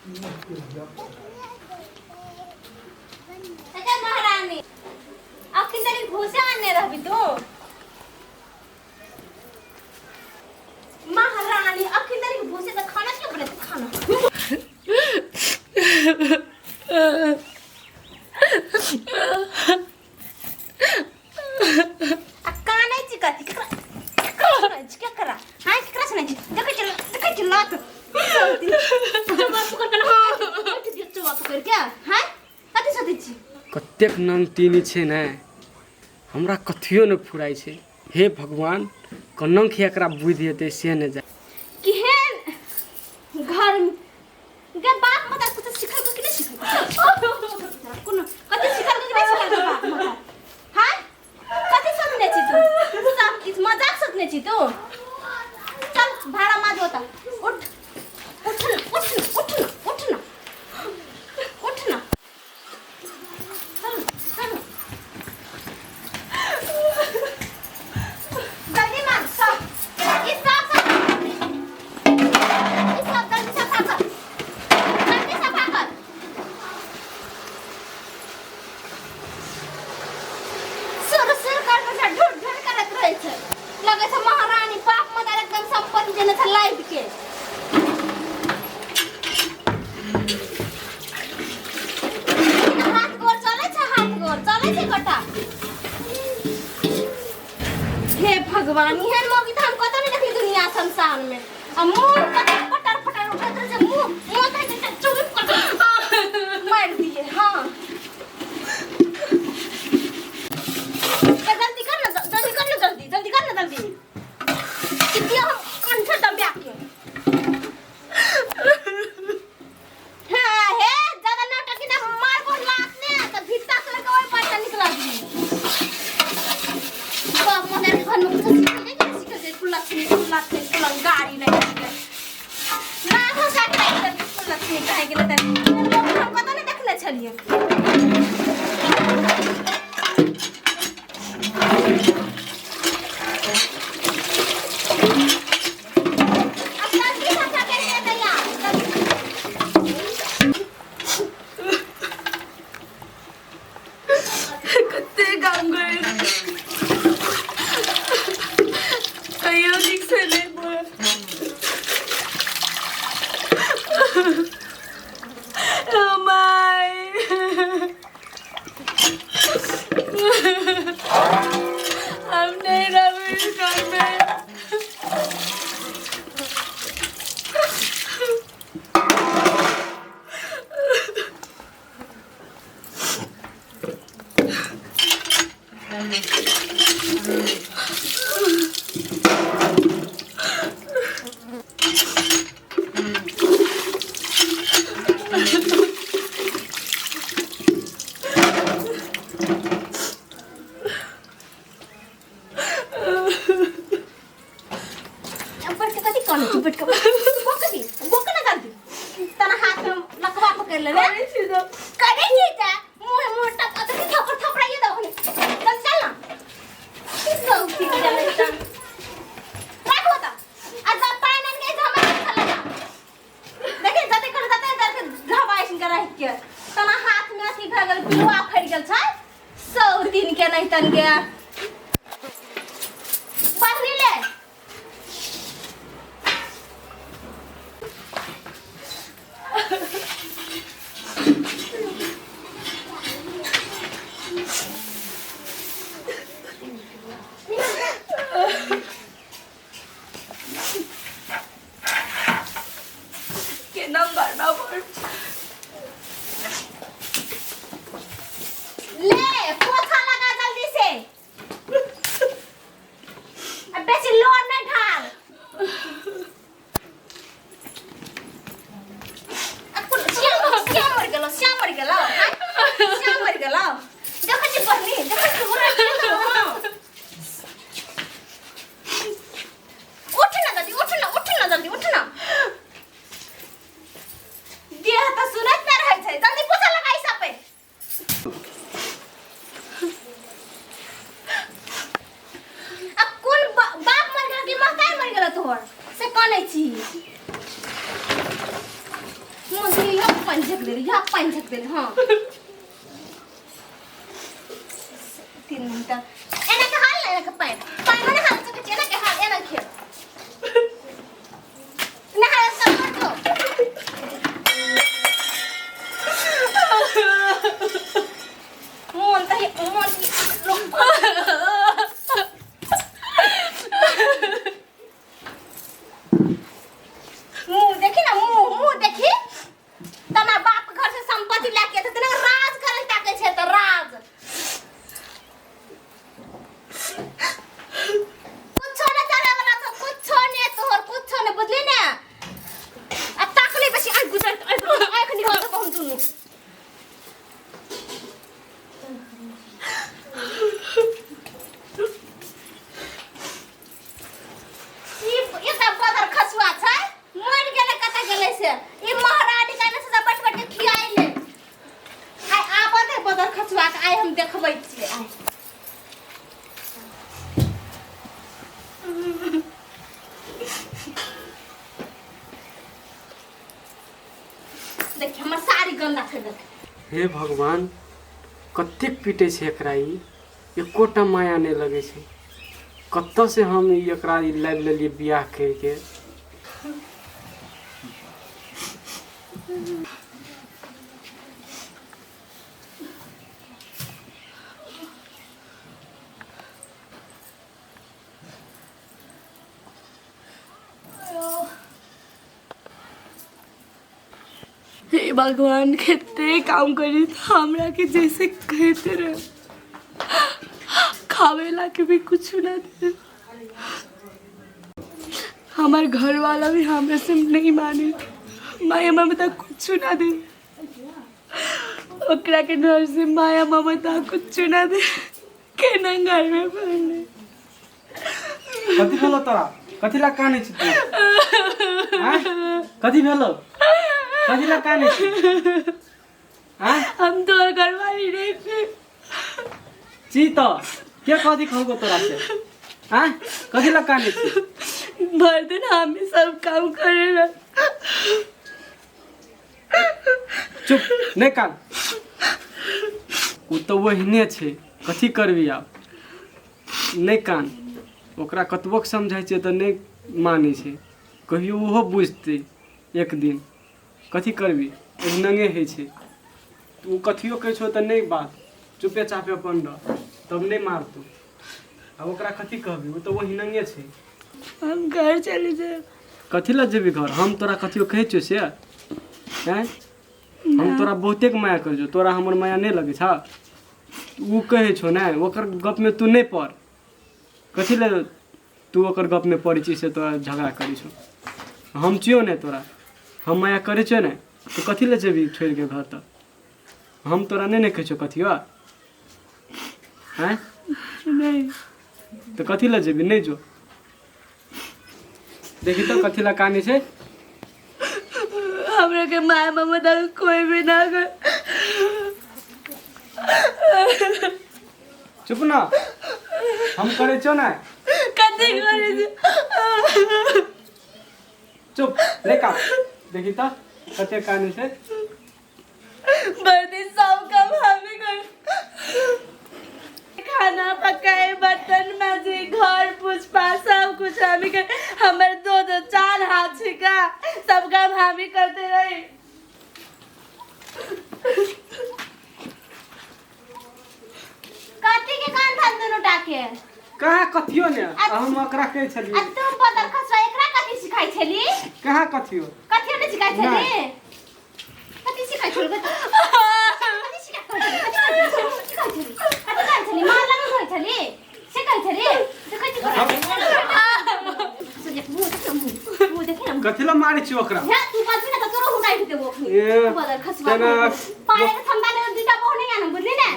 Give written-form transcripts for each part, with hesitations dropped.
अच्छा महारानी, अखन तक भूसा आने रहबी तू? महारानी, अखन तक भूसे से खाना क्यों बने खाना? आ कानै छी कथी? केकरा केकरा सुनै छी? केकरा? हाँ, केकरा सुनै छी? देखै छी, देखै छी लात चुपा पकड़ के ना दियो, चुपा पकड़ के। हाँ, कथी सोचै छी? कतेक नंगतीनी छै ने, हमरा कथियो नहि फुराइ छै। हे भगवान, कन्नख एकरा बुद्धि हेतै से नहि जाय। केहन घर गे बाप मत कुछ सिखल कि नहीं सिखल? कोनो कथी सिखल कि नहीं सिखल बाप मत? हां, कथी सोचने छी तू? सब किछ मजाक सोचने छी तू? चल, भाड़ा माज होता। उठ, उठ न, उठ न, उठ न, उठ न, उठ न, चल चल, जल्दी मार सब ई सब सब ई सब, जल्दी सफा कर, जल्दी सफा कर। सुर सुर कर कर ढूंढ ढूंढ करत रहै छै, लगै छै महारानी बाप मदार एकदम संपत्ति देने छै लाइफ के। हाथ गोर चलै छै, हाथ गोर चलै छै गोटा। हे भगवान, एहन मौगी तऽ हम कतौ नहि देखली दुनिया संसार में। आ मुंह कते पटर पटर उठैत रहै छै, मुंह मुंह तऽ छै चुप कर मारि दिए। हाँ, ए, जल्दी कर ना, जल्दी कर ना, जल्दी जल्दी कर ना, जल्दी कितनी हम कंठ दबा के। हाँ, हे ज्यादा नाटक ना मारबो लात ने त भित्ता से लड़का ओइ पर से निकला दी। बाप मदर के घर में कुछ सिखल जाय कि सिखल जाय? कुलक्षणी कुलक्षणी कुलन गाड़ी नहीं निकले ना घसा के राखि देलकै। कुलक्षणी कहे गेलै त हम कतौ नहि देखने छलियै। अब जल्दी घसा के दे दैया जल्दी। कते गाम गए, कहियो नीक से नहि बोल। My, हम नहीं रहबै इस घर में। अब बैठ के कथी करै छी? बैठ के बोक दी, बोक ना जल्दी। तना हाथ में लकवा पकड़ ले। करै छी तऽ। करे छी त मुंह मुंह टक अथी थप्पड़ थपड़ाइए दो। चल चल ना, सब ठीक चले चल। राखो त आ जब पानी आन के हमरा चल जा। देखि जते कर जते जते घबाइस के रह के तना हाथ में अथी भए गेल, पिलुआ फड़ि गेल छै सौ दिन के नहीं तन के पढ़नी ले। केना मरना पड़। ले, पोछा लगा जल्दी से। पानि झक देली, यहाँ पानि झक देली। हाँ, 3 मिनट एना के हाल, एना के पानि पानि में नहा सकै छी, एना के हाल, एना के नहा सब कर दो। मोन त मोन रुक। मुंह देखी ना, मुंह मुंह देखी। तना बाप घर से संपत्ति लाके त तना राज करे ताके छै त राज कुछो ने चले वाला छ, कुछो ने तोहर, कुछो ने, बुझली ने? आ ताकले बेसी आइ गुजर, आँख निकाल देबो हम दुनू। ई एकटा बदर खसुआ छै, मरि गेलै, कतऽ गेलै से ई महारानी काने से बैठ बैठ के खियाइले। आइ आबऽ दे बदर खसुआ के, आइ हम देखबै छियै आइ। देखिए, हमर साड़ी गंदा कर देलकै। हे भगवान, कतेक पीटै छै एकरा ई, एकोटा माया नहि लगै छै। कतऽसँ हम ई एकरा ई लाबि लेलियै बियाह करिके? हे भगवान, कते काम करी हमरा के, जैसे कहते रहे, खावे ला के भी कुछ ना दे। हमार घर वाला भी हमरा से नहीं माने, माया ममता कुछ ना दे। ओकरा के डर से माया ममता कुछ ना दे, केना घर में पड़ले। कथी भेलो तोरा? कथी ला कानै छी तू? आँय? कथी भेलो? कथी ला कानै छी? आँय? हम तोहर घरवाली नहीं छी। छी तऽ के कथी कहलको तोरा से? आँय, कथी ला कानै छी? भर दिन हम ही सब काम करेला। चुप, नहि कान। ओ तऽ ओहिने छै, कथी करबी आब? नहि कान। ओकरा कतबो समझाइ छियै तऽ नहि मानै छै। कहियो ओहो बुझतै एक दिन। कथी करबी, ओहिनगे होइ छै। ओ कथियो कहै छौ तऽ नहि बात, चुपे चापे अपन रह, तब नहि मारतौ। आ ओकरा कथी कहबी, ओ तऽ ओहिनगे छै। हम घर चले जाए। कथी लए जेबी घर? हम तोरा कथियो कहै छियौ से? आँय, हम तोरा बहुतेक माया करै छियौ, तोरा हमर माया नहि लगै छौ? ओ कहै छौ ने, ओकर गपमे तू नहि पड़। कथी लए तू ओकर गपमे पड़ै छी से तोरा झगड़ा करै छौ? हम छियौ ने तोरा, हम माया करै छियौ ने, तू कथी लए जेबी छोड़िके घर? तऽ हम तोरा नहि ने कहै छियौ कथियो? आँय? नहीं। तऽ कथी लए जेबी? नहि जो। देखी तऽ कथी लए कानै छै। हमरा के माया ममता कोई भी ना कर। चुप ना, हम करै छियौ ने। कथी करे छै? चुप, नहि कान। देखी तऽ कते कानै छै। भर दिन सब काम हमें कर, खाना पकाए, बर्तन माजे, घर पुछपा, सब कुछ हमें कर। हमारे दो दो चार हाथ छिका, सब काम हम ही करते रहे। कथी के कान थान दुनू टाके? कहाँ कथियो ने, हम ओकरा कहै छलियै। आ तुम बदर खसवा, एकरा कथी सिखाइ छली? कहाँ कथियो। कथियो ने सिखाइ छली? नहि। कथी सिखाइ छली? कथी सिखाइ छली? कथी कहै छली? कथी कहै छली? मार लगल कहै छली से कहै छली? देखै छी, मुँह देख ने, मुँह मुँह देखी ने। कथी लए मारै छी ओकरा? हे, तू बजबी ने तऽ तोरो हुटाइ देबो। ए, बदर खसवा, तेना पानी के क्षमता ने दुईटा बहु नहीं आनम, बुझली ने?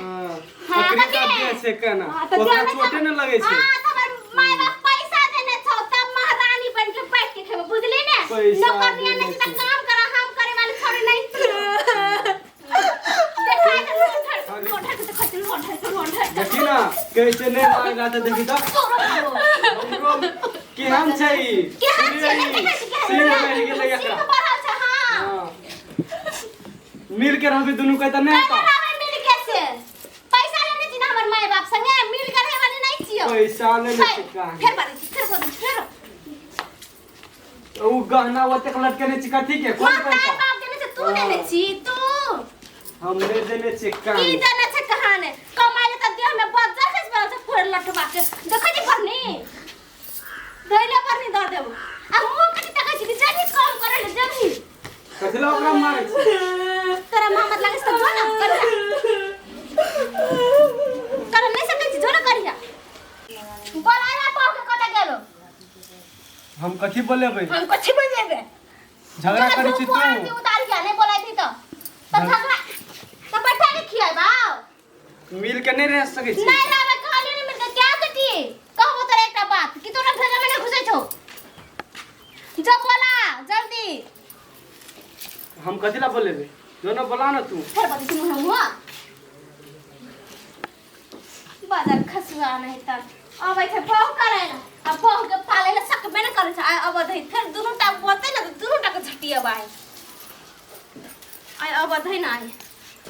हाँ, ओकरे कथी? तऽ देह छै केना? हाँ, तऽ ओकरा देह नहि चोटे ने लगै छै। हाँ, तऽ हमर माय बाप पैसा देने छौ तब महारानी बन के बैठ के खेबो, बुझली ने? पैसा नौकरनिया देने नहि छै तऽ छै। काम करा, हम करे वाली छोड़ी नहीं छियौ। देखा के रोड रोड के देखै छी, रोड रोड। देखी ना, कहै छै नहि मारला तऽ देखी तऽ तोरो खाबो। हमरो केहन छै ई? केहन छै? नहि देखै छी केहन सिंह छै? बनि गेलै सिंह एकरा। बढ़ल छै, हाँ। हाँ। मिल के रहबी दुनू के त नहीं कैला रहबै मिल के से पैसा लेने छी ना हमर माय बाप संगे मिल के रहे वाली नहीं छियो पैसा ले ले फेर कहाँ फेर बाजै छी फेर बोलै छी फेर उ गहना ओतेक लटकेने छी कथी के कोन माय पैसा बाप देने छै तू देने छी तू हमरे देने छी की कान देने छै कहाने कमाइ ले त देह में बज्जर खसि पड़ल छै फोड़ लठवा के देखै छी बरनी धैले बरनी दऽ देबो आ मुँह कथी तकै छी जल्दी काम करे ले जल्दी कथी ला ओकरा मारै छी तोरा मोहम्मद लागै छै तऽ जो ना करिया कर नहीं सकै छी जो ना करिया बोलाय ना पाव के कतऽ गेलो हम कथी बोलेबै हम कथी बजेबे झगड़ा करै छी तू उतार के नहीं बोलाय थी तो तब झगड़ा तो बैठा के खियाबा मिल के नहीं रह सकै छी नहीं रहबे कहलियो नहीं मिलके क्या कटी कहबो तोरा एकटा बात कि तोरा भेजा में नहीं घुसै छौ जो बोला जल्दी हम कथी ला बोलेबै जो ना बोला ना तू फेर बतै छी मुँह मुँह बाजार खसुआ नहीं त अबै छै बहु करै ला आ बहु के पालै ला सकबे ने करै छै आ अबद है फेर दुनू टा बतै ने तऽ दुनू टा के झटियब आइ आइ अबद है ना आइ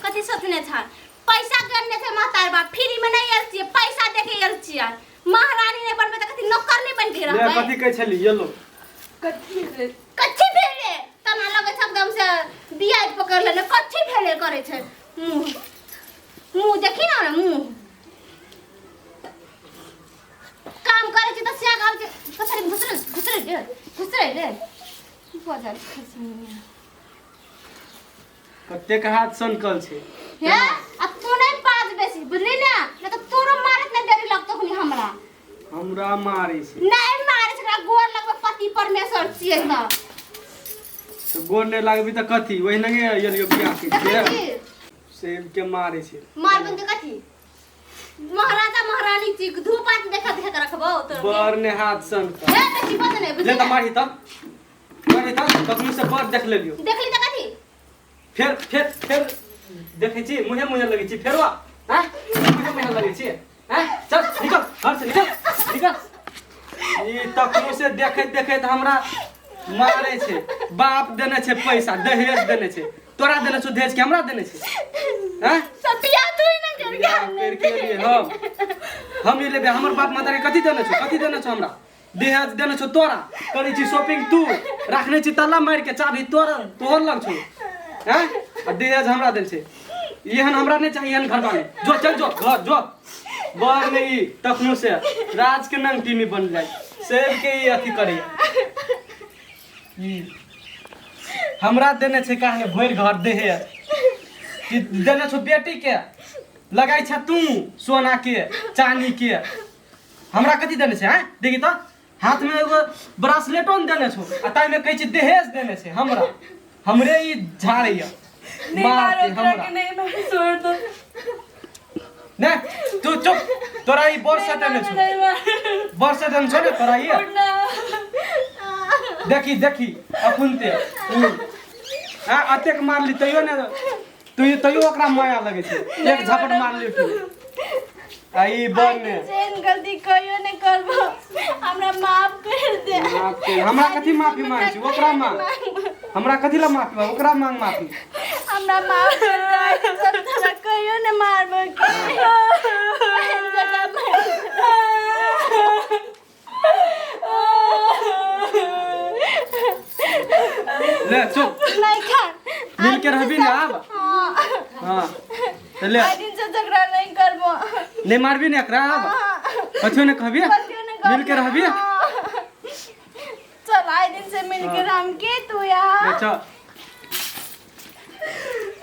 कथी सोचने छ पैसा गणने छै महतार बाप फ्री में नहीं आयल छियै पैसा दे के आयल छियै महारानी नहीं बनबै तऽ कथी नौकर नहीं बन के ले रहबै कथी कहै छली ये लो कथी रे कथी भेले तना लगै छै एकदम से बियाज पकड़ लेने कथी भेले करै छै मुँह मुँह देखी ना मुँह काम करै छै तऽ से आबै छै पछाडि घुसरे घुसरे रे घुसरे रे बजल खसनी कतेक हाथ सनकल छै हे आ तू नहीं बाज बेसी बुझली ना नहीं तऽ तोरो मारत नहीं देरी लगतो खुनी हमरा हमरा मारै छै नहीं मारे छै एकरा गोर लगबै पति परमेश्वर छियै तऽ तऽ गोर नहि लागबी तऽ कथी ओहि लगे एलियो बियाह के देखै छी सेब के मारै छै मारबन के कथी महाराजा महारानी छी धूप आत देखा देखा के रखबो तोर बर ने हाथ सनकल हे बेसी बात नहीं ले बुझली तऽ ना मारही तऽ मारही तऽ कखनो से बर देख लेलियो देखली तऽ कथी फेर फेर फेर देखै छी मुँहे मुँहे लगै छी फेर आँय मुँहे मुँहे लगै छी आँय चल निकल घर से निकल निकल ई तखनो से देखैत देखैत हमरा मारै छै बाप देने छै पैसा दहेज देने छै तोरा देने छौ दहेज के हमरा देने छै आँय सब बियाह तू ही ना कर बियाह करके एलियै हम ई लेबै हमर बाप माता के कथी देने छौ कथी देने छौ हमरा दहेज देने छौ तोरा करै छी शॉपिंग तू राखने छी ताला मारि के चाभी तोरा तोहर लग छौ हैं आ दहेज हमरा देल छै एहन हमरा नहि चाही एहन घरवाली जो चल जो घर जो बर नहि ई तखनो से राज के नंगटीनी बन जाय सेब के ई अथी करैया ई हमरा देने छै काहे भरि घर दहेज कि देने छौ बेटी के लगाइ छ तू सोना के चानी के हमरा कथी देने छै आँय देखी तऽ हाथमे एगो ब्रासलेटो ने देने छौ आ ताहिमे कहै छै दहेज देने छै हमरा हमरे ई झाड़ैया नहीं मारो मारते तोरा हमरा के नहीं मारो छोड़ दो ने तू चुप तोरा ई बड़ से देने छौ नहीं मारो बड़ से देने छौ ने तोरा ई ना देखी देखी अखुनते आ अतेक मारली तैयो ने तू तैयो ओकरा माया लगै छै एक झापट मारली उठि आ ई बने जेहन गलती कहियो नहि करबो हमरा माफ कर दे माफ कर हमरा कथी माफी मांगै छी ओकरा मांग हमरा कथी ला माफी मांग ओकरा मांग माफी हमरा माफ कर दे आइ सब तोरा कहियो नहि मारबो के एहन जगह मार ले चुप नहीं खा मिल के रहबी ने आब हाँ हाँ तऽ ले आइ दिन से झगड़ा नहीं करबो नहीं मारबी ने एकरा आब कथियो ने कहबी कथियो नहीं कहबो। मिल के रहबी हाँ। चल आइ दिन से मिल के राम के तू यहाँ ले चल